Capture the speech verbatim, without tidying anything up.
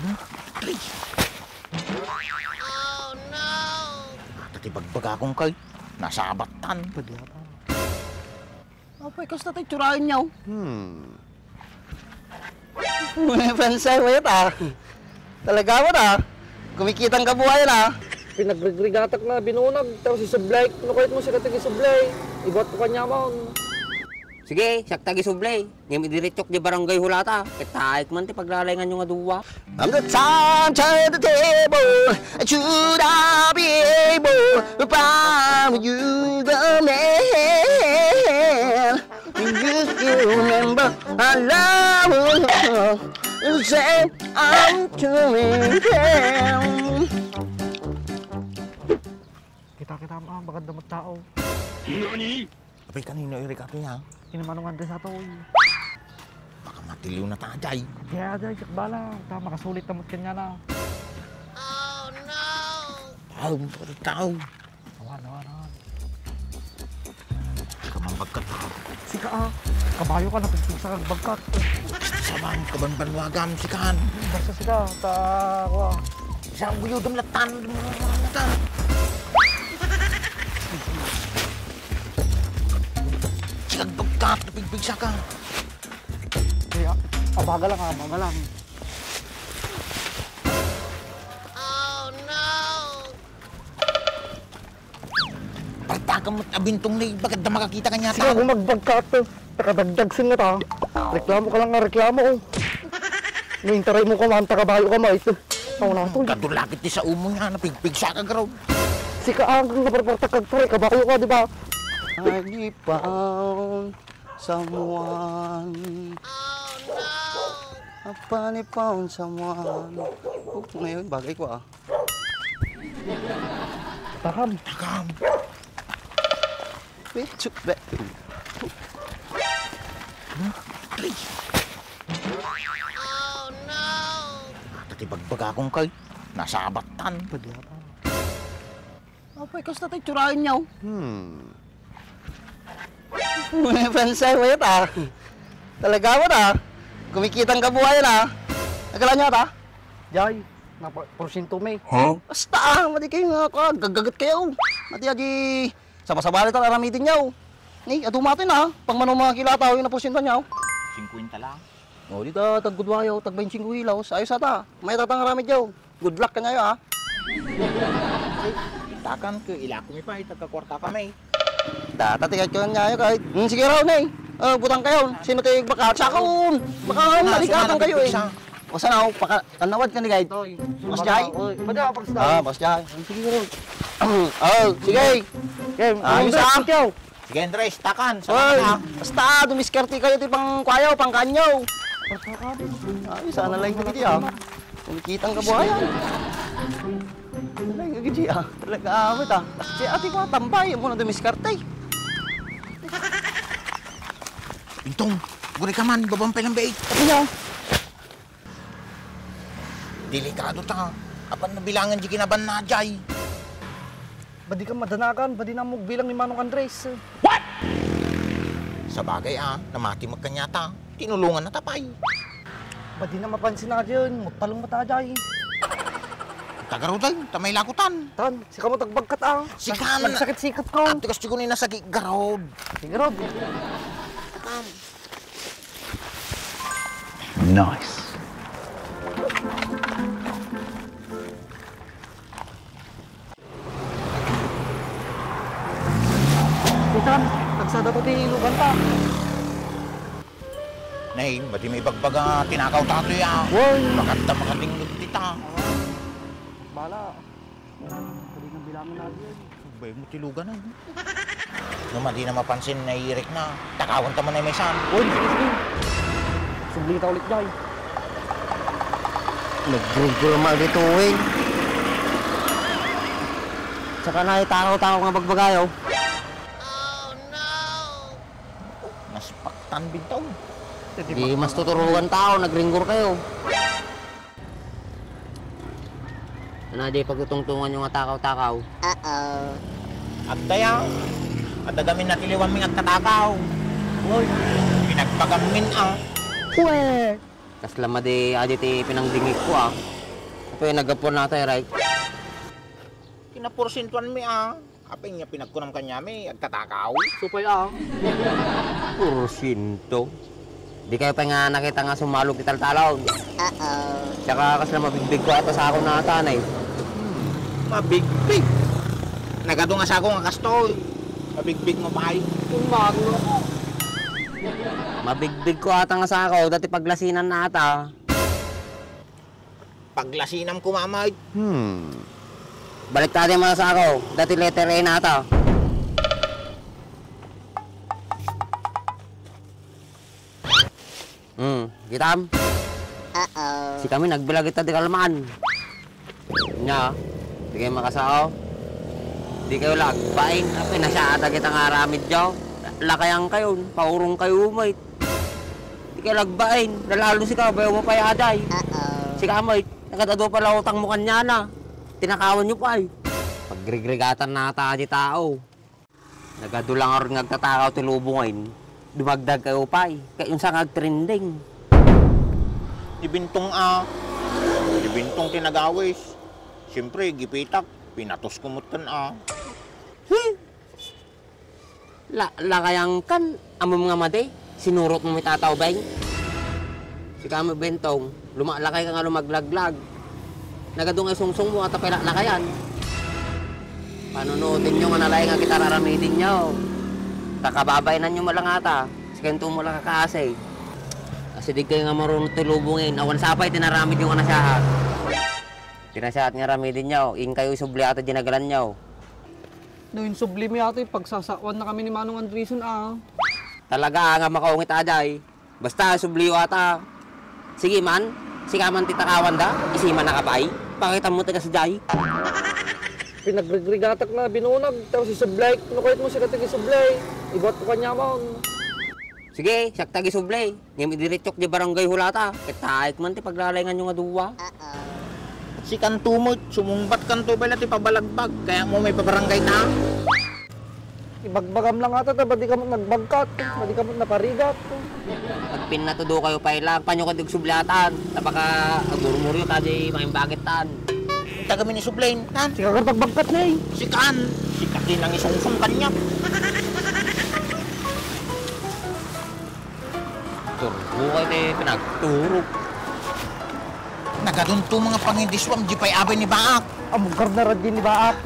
Aray! Oh, no! Ata ti bagbagakon kay, nasabattan. Pwede ata. Apay, kasta tayo tsuraen niya, oh. Hmm. Uy, Fransay, mayat, ah. Talaga mo na. Kumikitang kabuhayan, ah. Pinagrigrigatakan na, binunag, tapos isublay. No kayat mo, sikat ti isublay. Ibuat ko kanya, mon. Sige, siak ti agisublay. Ngem idiretsok di barangay hulata. Ket taek man ti paglalainganyo nga dua. I'm the time to the table, to the people, from you the man. You still remember I love you, say I'm doing them. Kita-kita mo, ah, bagad damot tao. Apay, kanino iri ka, Toy, ha? Kina Manong Andres ato, oy. Baka matiliw na ta, jay. Kaya, jay, siak bala. Ta, makasulit ta met kaniana. Oh, no! Tao, tao. Awan, awan, awan. Sika man bagkat, ha? Sika, ah. Kabayo ka, napigpigsa kag bagkat. Saman, kabanbanwagam, sikan. Basta sika, ta, wa. Isang guyodom latan. Siag bagkat, napigpigsa ka. Kaya, abaga lang, ah, abaga lang. Oh, no! Partakam met a Bintong, ni bagad da makakita kaniata. Sika, umagbagka ato. Nakadagdag sin nga ta. Reklamo ka lang nga reklamo, oh. No intaray mo ka man, ta kabayo ka, mait. Aw, nato. Kadulakit ti sa umo niya, napigpigsa ka, garod. Sika, ang naparpartak kag turay, kabayo ka, di ba? I found someone. Oh, no! I finally found someone. Oh, ngayon, bagay ko, ah. Takam. Takam. Wait, chuk, be. Aray. Oh, no! Ata ti bagbagakon kay, nasabattan. Pwede ata. Apay, kasta tayo tsuraen niya, oh. Hmm. Uy, Fransay, mayat, ah. Talaga mo na. Kumikitang kabuhayan, ah. Nagkala niya, ta? Jay, napa-, porsyento mi. Huh? Basta, ah, madi kayo nga, ka, gagagat kayo. Madi, agi, saba-sabali ta, aramidin niya, oh. Ni, adu matin, ah. Pang mano mga kilata, oh, yung naporsyento niya, oh. Singkwenta lang. O, di ta, tagkudwayo, tagbaintsingko hilaw. Ayos ata. May tatang aramid yaw. Good luck kanyayo, ha? Takan ko, ilako mi pay, tagkakwarta kami. Data, tigat ko kanyayo, kahit. Hmm, sige raw, ne. O, butang kayo. Sino tayo baka? Sakon! Baka, ah, maligatan kayo, eh. O, sana, o, paka-, kanawad ka ni guide. Boss Jai? Oy, pwede ako, Boss Jai. Ah, Boss Jai. Sige, raw. O, sige. Game. Ayos, ah. Sige, Andres, takan. Oy, basta, dumiskarte kayo ti pangkuayo, pangkanyo. Ay, sana lang ito, ah. Kumikitang kabuhayan. Sana lang ito, ah. Talaga, awit, ah. Si ate ko, tambay. Amo na dumiskarte. Bintong, guri ka man, babang pa lang bait. Ano? Delikado ta. Apan nabilangan di kinaban na jay. Badi ka madanagan, badi na mo bilang ni Manong Andres. What? Sabagay, ah, namati magkanyata. Tinulungan na tapay. Badi na mapansin na dyan, magpalong mata jay. Tagaruday, tamay lakutan. Tan, sika mo tagbagkat, ah. Sika na. Nagsakit-sikit ko. Ate, kasi ko ni nasagi, garod. Sige, garod. Nice. Itan, tagsada to ti ilugan ta. Nay, madi may bagbaga, tinakaw tato ya. Woy. Maganda makatingog dita. Bala. Pwede nang bilangan natin. Bay mo tilugan, ay. No, madi na mapansin, naiirik na. Takawan ta man ay may saan. Uy, sige, sige. Subli ta ulit, jay. Nagringgor man dito, eh. Saka na itakaw-takaw nga bagbagayo. Naspaktan bitaw. Di mas tuturugan tao, nagringgor kayo. Ano, di pagtutungtungan yung nga takaw-takaw? Uh-oh. Agdaya, adagamin natiliwan mi agtatakaw. Uy. Pinagpagamin, ah. Pwe! Kasla madi adi ti pinangdingikko, ah. Apay, naggapuan nata, right? Kinaporsentuanmi, ah. Apay nga pinagkunam kaniami, agtatakaw? Supay, ah. Porsiento? Di kayo pay nga nakita nga sumalog ti taltalon? Uh-oh. Saka kasla mabigbigko ata sako nata, nay. Mabigbig? Nagadu nga sako nga kastoy. Mabigbigmo pay? Kung magno. Mabigbigko ata nga sako, dati paglasinan nata. Paglasinam koma met. Hmm. Baliktadem a sako, dati letter A nata. Hmm, kitam? Uh-oh. Sikami nagbilag ita di kalman. Nya, di kayo makasao. Di kayo lagbain. Apay, nasyaat dagita nga aramidyo. Lakayan kayo, paurong kayo, met. Di kayo lagbain. Lalalo sika, bayo mo pay aday. Uh-oh. Sika, met. Nagad-adu pala utangmo kaniana. Tinakawanyo pay. Pagrigrigatan nata ti tao. Nagadu la ngarud nga agtatakaw ti lubongen. Dumagdag kayo pay. Kay unsa nga agtrending? Ni Bintong a. Ni Bintong ti nagawis. Siyempre, gipitak. Pinatosko metten a. Hmm. La-, lakayangkan, ammom nga madi, sinurotmo met a tao, Beng. Sika met, Bentong, lumaklakay ka nga lumaglaglag. Nagadu nga isungsongmo, ata pay laklakayan. Panunotenyo nga nalaing a gitar aramidenyo. Ta kababainanyo met la ngata, sikanto met la kakaasi. Asideg kayo nga marunot ti lubongen, awan sapay ti naramidyo nga nasyaat. Ti nasyaat nga aramidenyo, inkayo isubli ata dinagalanyo. No insublimi ata, pagsasaoannakami ni Manong Andresen a. Talaga nga makaungit a jay. Basta, subliyo ata. Sige man, sika man ti takawanda, isimanaka pay. Pakitam mo ti kasjay. Pinagregregatak nga binunag, tapos isubli. No kayatmo sika ti isublay, ibuatko kaniamon. Sige, siak ti agisubli. Ngem idiretsok di barangay hulata. Ket taek man ti paglalainganyo nga dua. Sikanto met, sumungbatkanto pay la ti pabalagbag. Kayatmo maipabarangay ta? Ibagbagam la ngata ta, badi ka met nagbagkat, badi ka met naparigat. Agpinnatudo kayo pay la, panyo kadi agsubliatan. Ta baka agmurmuryo ta di maimbagittan. Tagamin isubli, kan? Sika nga bagbagkat, nay. Sikan. Sika ti nangisungsong kaniak. Turbo ka ti pinagturog. Nagadunto mga pangindiswam, di pay abay ni Baak. Amuggar na radyo ni Baak.